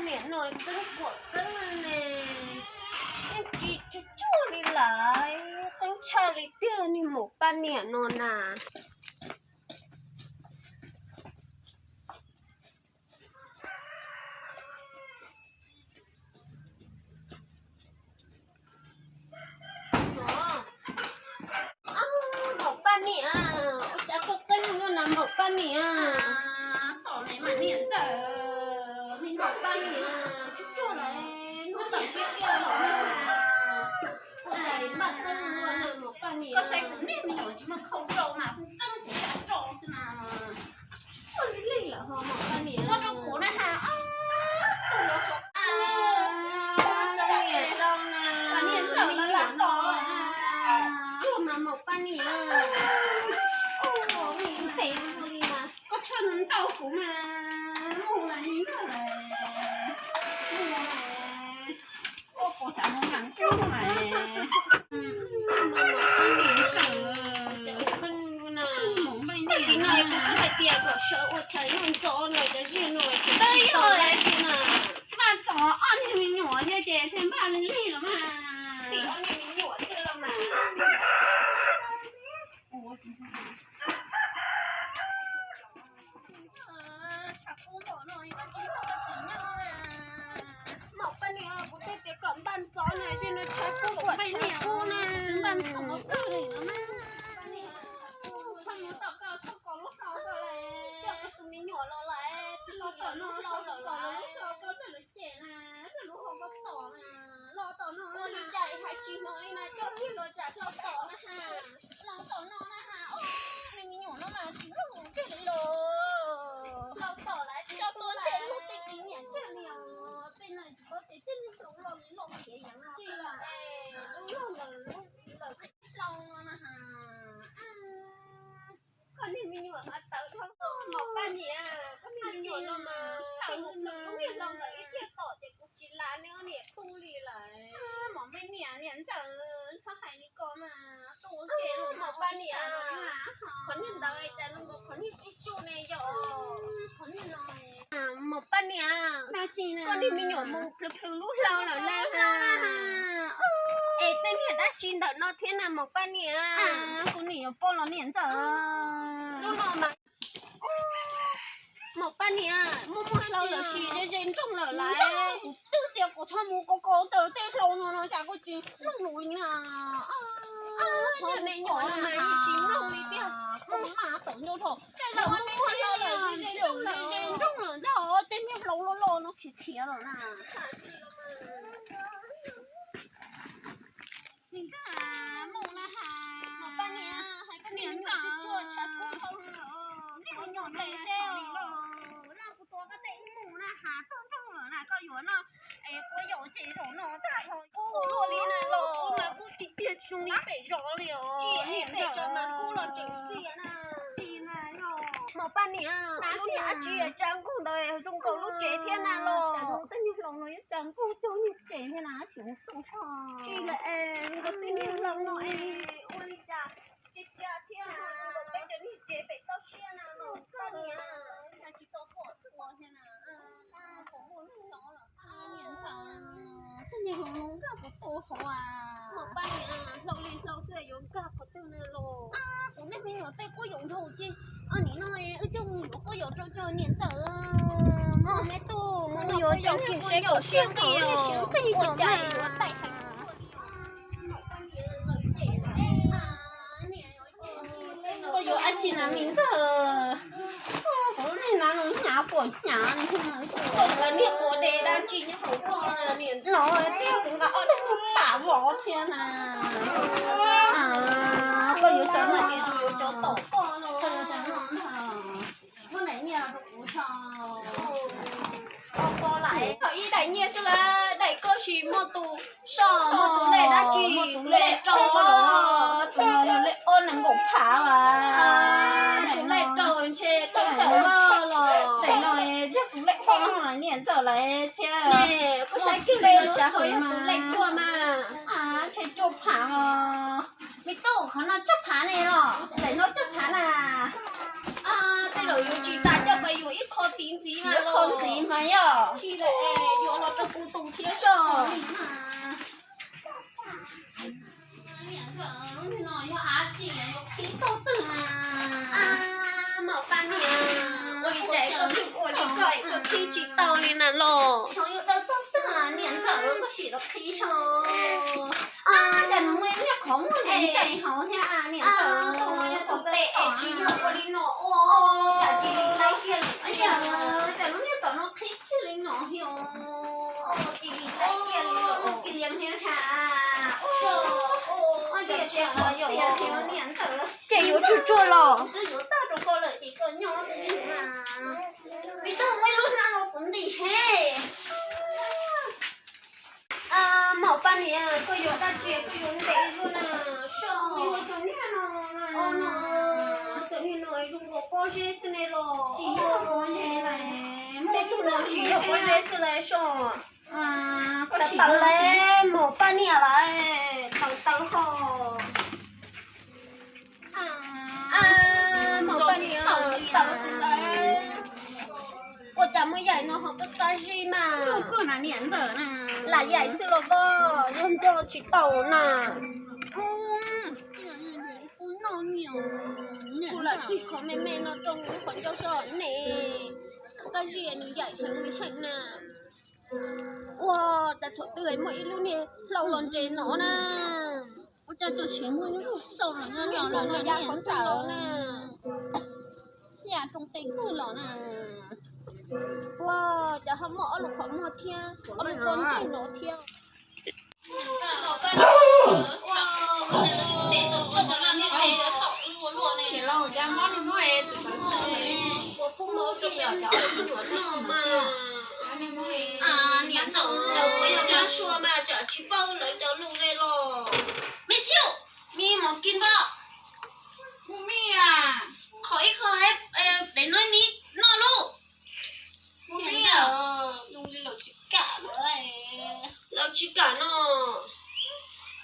Niam no tseeb kuam qeeb ne, yeej tsis tsuag tsuag li lawm, qeeb tshaj li tiag niag maum paj niam no na. Maum paj niam, ua cas koj qeeb luaj na maum paj niam? Tom ne mas niam ntxawm, me maum paj niam, tsuag tsuag lawm, hnub tawm siab siab los na. Ua cas npaj qeeb luaj na maum paj niam? Koj saib kuv niag me nyuam tsis muaj khau rau mas kuv txeeb kuv sab rau xwb mas. Tsuag li lawm ho maum paj niam. Koj rau kuv na ha, tus los suav. Niam ntxawm no lam tom. Tsuag mas maum paj niam. Tes li mas. Koj tshaj ntau kuv mas, mus lawm ntag lawm. Ua puas xav mus nram kub lawm. Maum paj niam ntxawm, mus npaj niam. Tag kis no kuv twb hais tias kom sawv ua txhais yog ntxov no cov zej no tsis tau lawm na. Npaj txog ob niag me nyuam thiab ces thiaj npaj lig los mas. Tim ob niag me nyuam xwb los mas. Maum paj niam, kuv twb tias kom npaj ntxov na, zej no tshav kub kom tshav kub na. Npaj ntxov kawg li no mas. Txhob mus tom koj txhob kos lub hau koj lawm. Coj koj tus me nyuam los lawm, los tom no lub hau lawm lub hau koj nrog lawv cem na, nrog lub hau koj tom na, los tom no na. Ua li cas hais tsis hnov li na, coj kiag los tsam hlau tom na ha. Los tom no na ha, me me nyuam no mas tsis mloog kiag li los. Hlau tom lawm coj tuaj ntshe hlub tej kiv niam kiag li os. Tej no tsis paub tias tej niag hlau loj li loj khiav yeev no. Tsis lawm, lub loj lawm, lub loj lawm. Hlau no na ha. Koj niag me nyuam mas tawv dhau, maum paj niam, koj niag me nyuam no mas tawv mus plhws lub niag hlau ntawd ib pliag tom ces kuv tsis lav neb ob niam tub li lawm. Maum paj niam, niam ntxawm txhob hais li ko mas, tu ua ke los maum paj niam. Qhov niag ntawd cas zoo nkaus qhov niag tsuj tsuj ne yom. Qhov niag no. Maum paj niam, koj niag me nyuam mus plhws plhws lub hlau lawm na. Es tej niag dab tsi ntawm no thiab na maum paj niam? Kuv niam yuav poj los niam ntxawm. Lub no mas, maum paj niam, muaj muaj hlau lawm sis ze ze nroog lawm lawm. Kuv twb tias kuv txhob mus kos kos ntawm tej hlau no no cas koj tsis mloog lus li na. Niag me nyuam no mas yeej tsis mloog li tiag. Koj mas tawm ncauj rau. Tej laus muaj muaj hlau lawm ze ze nroog lawm ntag, tej niag hlau loj loj no khiav khiav lawm na. Niam ntxawm, mus na ha. Maum paj niam, hais koj niam ntxawm tsuag tsuag tshav kub dhau lawm. Niam me nyuam ntawm seb os. Los kuv tuav koj tej ib mus na ha, txog nroog lawm na koj yuav noj. Es kua yaum ces zaum no tag hlo. Kub luaj li na los. Kub mas kub tiag tiag tsis zoo li pem zov li os. Tsis pem zov mas kub los tseem txias na. Tsis na yog. Maum paj niam, lub niag dab tsi tsa nkuj ntawd zoo nkaus lub tsev thiab na los. Tej niag hlau no yuav tsa nkuj cog niag tsev thiab na, xyov xauj koj. Tsis lawm es, nkawd tej niag hlau no es ua li cas cia cia thiab zoo nkaus peb cov niag tsev pem toj siab na los paj niam. Tsis tau pom tua thiab na. Pom muaj lub no lawm. Niam ntxawm, tej niag hlau no nkag kuv tua hauv as. Maum paj niam, hlau li hlau xwb yuav nkag qhov twg na los. Kuv niag me nyuam tej kua yaum nraug ces, nim no wb coj mus yuav kua yaum rau cov niam ntxawm. Mus me tub, mus yuav cov niag kua yaum siab nqig siab nqig cov mas. Koj yuav dab tsi na me ntxawg? Kuv niag na no hnyav puas hnyav li. Koj niag quav de dab tsi nyob hauv koj na niam? No tiag kuv nqa ob daim mus pam vov thiab na. Koj yuav cov no, yuav cov tom koj no. Muab daim nyiaj rau kuv tso. Ib daim nyiaj xwb lawm, daim koj sis muaj tus soj, muaj tus lej dab tsi, tus lej rau los? Tus no lej ob nees nkaum phav as. Tus lej rau ntshe tau tawm loj los. Daim no yog tus lej ob no niam ntxawm lawv thiab. Koj saib kiag li los xav hais tus lej cuaj mas. Ntshe cuaj phav os. Me tub, qhov no cuaj phav ne los? Daim no cuaj phav na. Tej zaum yuav tsis tas, coj pais yuav ib qho tid. Ntxiv mas los, ntxiv mas yog tsis lawm es yuav los rau kuv tus thiab soj. Lub no yog av tsis yuav qhib tau twg? Maum Paj niam, ua li cas koj pheej ua li koj, koj qhib tsis tau li na los? Xyov yuav daws tau twg, niam ntxawm los koj sim los qhib soj. Cas nws muaj ib lub niag qhov muag ntse ntse hauv thiab niam ntxawm, koj mus yog tus tes es tsis yog ua li no ua, cas cia li laib kiag li. Cas lub niag tom no qhib kiag li no thiab. Cia li laib kiag li, cia li thiab sas. Ua tiag tiag, niam ntxawm, ces yuav tsuag tsuag los twb yuav tag rau koj lawm ces koj nyob twj ywm na. Vim twb muaj ib lub hnab los kuv ntim seb. Maum Paj niam, koj yuav dab tsi koj yuav ntev luaj na? Soj, cov niag no, cov niag no zoo nkaus pob zeb xwb ne los. Tsis yog pob zeb, tej tug no tsis yog pob zeb xwb lawm soj. Tawv tawv lawm, maum Paj niam lawm, tawv tawv ho. Maum Paj niam, tawv tawv lawm. Ua cas muaj yaim no ho qab qab zib mas. Lam yaim xwb los poj, yog nco tsis tau na. Kuv lam txij qhov me me no rau lub qhov ncauj soj ne, qab qab zib nws yaim heev li heev na. Ua cas thaum twg muaj ib lub niag hlau los ntses no na. Ua cas txawm siv muaj lub hlau los nyob los no ya niam ntxawm na. Ya roob tes kawg los na. Ua cas ho muaj ob lub qhov muag thiab ob lub pob ntseg no thiab. Niam ntxawm, lawv puas yog Job Sua mas tsam tsis paub lawv cov lus li los. Me xiu, me mov kis npog. Hu me a, qhov ib qho dev no me noj lauj. Hu me a, lawv tsis kam noj.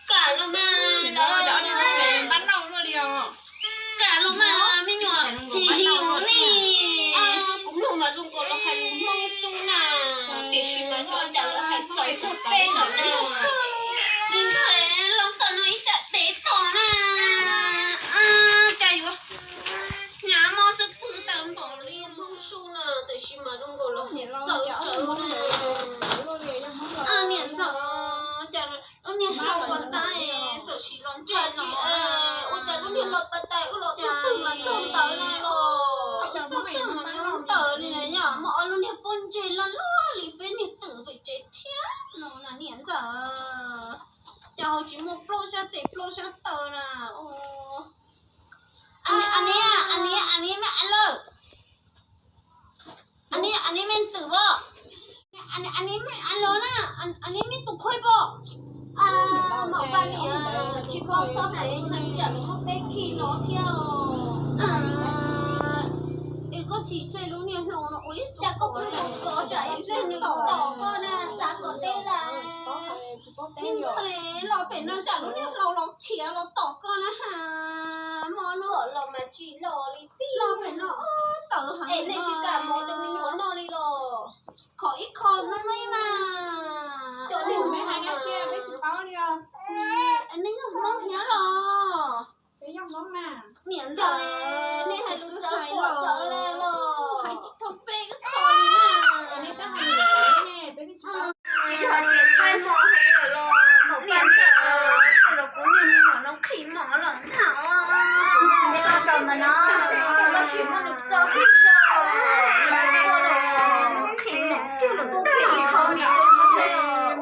Kam los mas, kam los mas me nyuam, hiv hiv li. Kuv mloog mas zoo nkaus lawv hais lus Hmoob xwb na, tiam sis mas xyov cas lawv hais txaus txog peb lawm na. Li ntawd los ntawm no ib tsam dev tom na, cas yuav hnyav mog xwb pw tawm npaum li Hmoob xwb na, tiam sis mas zoo nkaus lawv hais txaus txog na. Niam ntxawm, cas lub niag hlau pas tais txawm sim los ntseg no. Ua cas lub niag hlau pas tais wb los txog twg mas txog ntawd li los. Txog twg mas txog ntawd li na yom, muaj ob lub niag pob ntseg loj loj li peb niag twm pem tsev thiab no na niam ntxawm. Cas ho tsis muaj plaub sab tes plaub sab taw na. Anis, anis, anis me a lawm. Anis, anis me twm pom. Anis, anis me a lawm na. Anis me tus khuaj pom. Maum Paj niam, tsis paub txhob hais heev tsam muab peb khi no thiab. Es koj sim saib lub niag hlau no ua ib, cas koj pheej mus kov tsam ib pliag nws tom koj na, txav kom deb lawm. Me ntxhais, los pem no tsam lub niag hlau los khiav los tom koj na ha. Hmo no los mas tsis los li tib los pem no tawv heev. Es nej tsis kam mov rau me nyuam noj li los? Khov ib qho no ne mas. Cov niag me hais dab tsi peb tsis paub li os. Nej yog Hmoob thiab los? Peb yog Hmoob na. Niam ntxawm, nej hais lus txawv puas txawv los? Hais tsis tau peb kho li na. Nej twb hais lus txawv ne, peb twb tsis paub. Tsis hais tias tshaib hmo heev lawm los Maum Paj niam, los kuv niag me nyuam no qhib mov lawm na. Tab sis muab nws txo kiag saib, qhib mov kiag lawm ntag.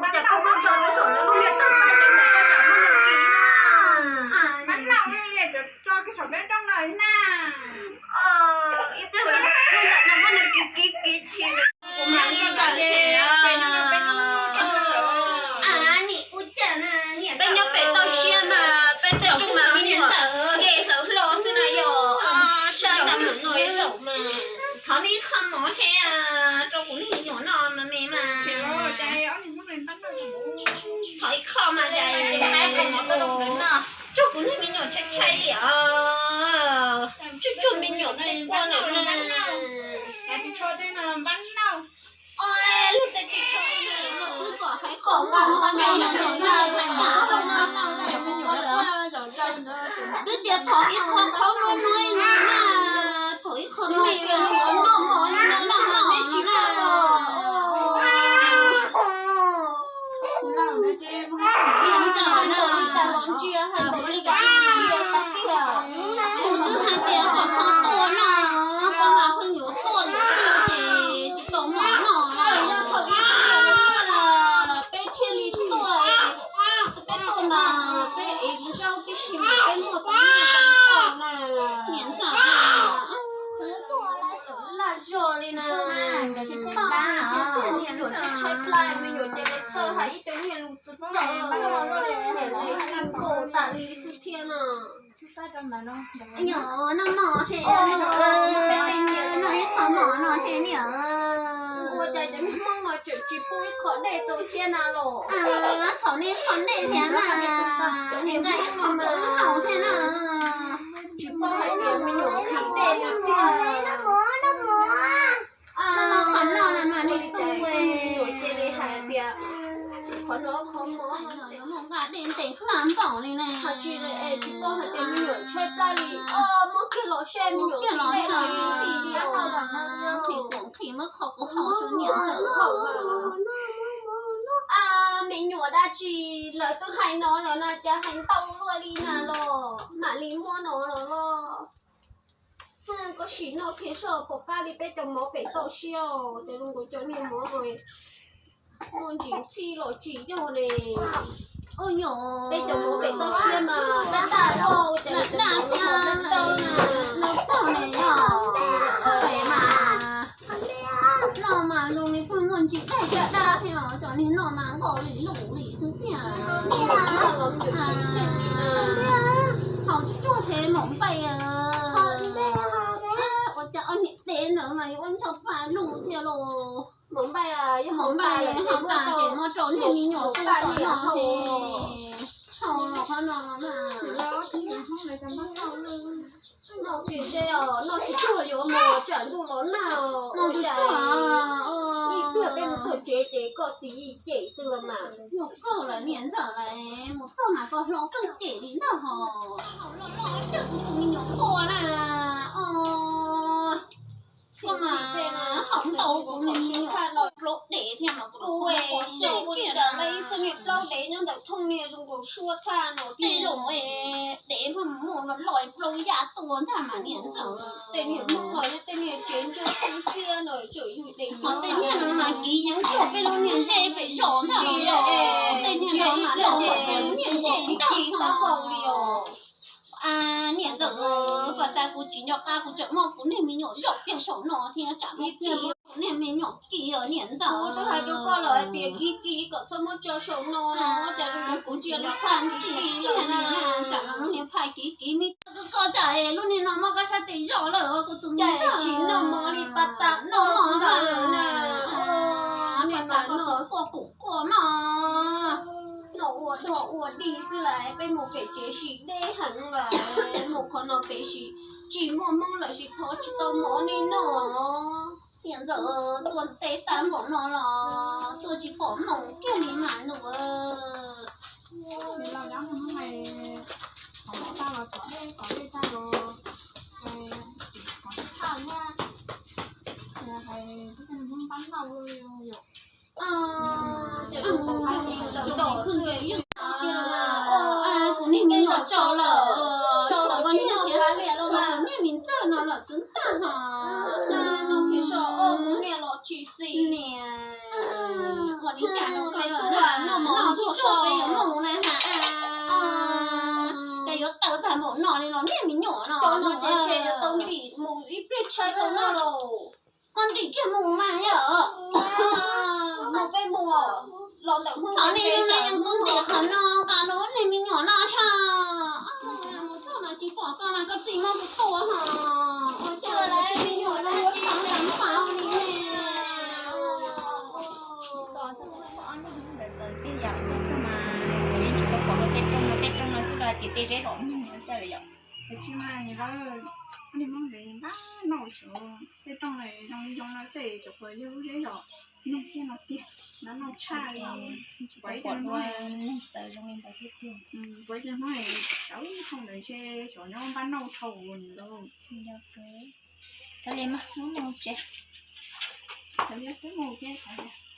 Ua cas koj muab tso rau saum lub niag tawg pais ces koj tsam muab nws kis na. Tso kiag saum peb rooj no na. Twb tias thov ib qho qhaub no no na, thov ib qho me no no no na. Ntxawm na, ua li cas ntsia xav tiag. Kuv twb hais tias kom txhob tuaj no, koj mas pheej yuav tuaj yuav tuaj ces tsis tau mov noj. Yog thaum ib pliag peb thiaj li tuaj, peb tuaj mas peb ev zaub tib si mas peb muaj tus nyiaj zoo nkauj na. Niam ntxawm na, laj zog li na. Niam ntxawm, tshaib tshaib plab me nyuam ces txawj hais ib co nyiaj lus txawv txawv, niam le xij nkaus tas li xwb thiab no. Noj mov ces, noj ib qho mov no ces niam. Ua cas cov niag Hmoob no tseem tsis pub ib qho dej rau thiab na los? Thov nej ib qho dej thiab mas, nqa ib qho rau wb haus thiab na. Tsis paub hais tias me nyuam nqhis dej li tiag. Noj qhov no na mas nej tub, cia li hais tias qhov no qhov mov no yuav muaj nqa dej ntev tag npaum li ne. Tsis paub hais tias me nyuam tshaib plab li, muab kiag los seb me nyuam nqhis dej los nqhis li os. Nqhis kuv nqhis muab qhov kuv haus xwb niam ntxawm. Me nyuam dab tsi lawv twb hais no lawm na, cas hais ntau luaj li na los mam li muab no los los. Koj sim noj kiag soj pom qab li peb cov mov pem toj siab os, ces zoo nkaus cov niag mov no muaj ntsis ntxhib los tsis yog ne. Peb cov mov pem toj siab mas daj daj loj, cas cov mov no daj daj na. Pem mas noj mas zoo li pheej muaj ntsis daj caj dab thiab os, cov niag noj mas nqos li lus li xwb tiag. Haus tsuag tsuag seb maum npaij. Ua cas ob niam teb ntawd mas yuav ua ntsoj paj lug thiab los. Maum npaij, haus tas ces muab rau niag me nyuam tub tom no ces haus los qhov no los mas. Noj tsis tsuag yuav mus tsam ntuj los nag os. Ib pliag peb mus txog tsev ces koj txiv cem xwb los mas. Yog kawg lawm niam ntxawm lawm, mus txog mas koj hlob kawg cem li ntag hos. Loj loj tus me nyuam nquag na. Koj mas haus ntau kuv niag me nyuam plaub dev thiab mas kuv niag nquag kiag na. Ib txoj niag plaub dev nyob ntawm thooj niag zoo nkaus suab thaj no tej zaum dev pheej mus muaj los loj plaub yaj tua ntag mas niam ntxawm. Tej niag Hmoob los yog tej niag tsev ntsog xwb xiab no tseem yug dev. Ho tej niag no mas kiv yeej cuag peb lub niag zej pem zos ntag los yog. Tej niag no mas cuag peb lub niag zej ntag hos. Niam ntxawm, pas tas kuv tsis nco qab kuv tseem muab kuv niag me nyuam zaum kiag saum no thiab tsam muab kuv niag me nyuam kiv os niam ntxawm. Kuv twb hais rau koj lawm hais tias kiv kiv kom txhob muab tso saum no, cas kuv tsis nco qab kiv kiv lawm na. Tsam lub niag phaj kiv kiv me koj tsam lub niag no muab koj sab tes zoj lawm kuv tus me ntxawm. Tsis noj mov li pas tas noj mov ntawd na. Pas tas noj kuj kuj quaj mog. Noj ua dog ua dig xwb lawm, peb mus pem tsev sim deb heev lawm, mus qhov no pem sim tsis muaj Hmoob lawm sim thov tsis tau mov nej noj. Niam ntxawm, tuaj teb tag npaum no los tuaj tsis pom moos kiag li mas nus. Kuv niag me nyuam tso lawm, tso kuv niag thiab, tso kuv niag me ntxawg no lawm xwb ntag hos. Niam, ua li cas no koj noj mov tsuag tsuag peb yuav mus na has. Cas yuav tawv tag npaum no li los niag me nyuam no. Cov no ces tau ntim mus ib pliag tshaib tau noj los. Koj ntim kiag mus mas yom. Mus peb mus los ntawm Hmoob. Thov nej zoo na yeej tub ntim qhov no nqa los niag me nyuam no tshaj. Mus txog mas tsis pom koj mas koj txiv muab kuv tua hos. Ua cas me nyuam no yuav tau lam pau li ne. Ntawd txawm tiag yam txog mas yeej tsis tau pom tej rooj no, tej rooj no xwb los tias tej zeb zom nyuag xwb lawm yom. Tab sis mas lawv Li Hmoob npab noj xyov tej rooj zoo li zoo no xwb, cov puas yog lub zeb zos neeg thiaj no tiag, npab noj tshaj li. Tsis paub cov Hmoob neeg txawv zoo li ntawd thiab tiag. Puas cov Hmoob txawv thooj ntawd ntshe xyov nyob npab noj dhau nws lauj. Yog kawg. Kav liam mas, mus mus tsev. Kav liam, peb mus tsev, kav liam.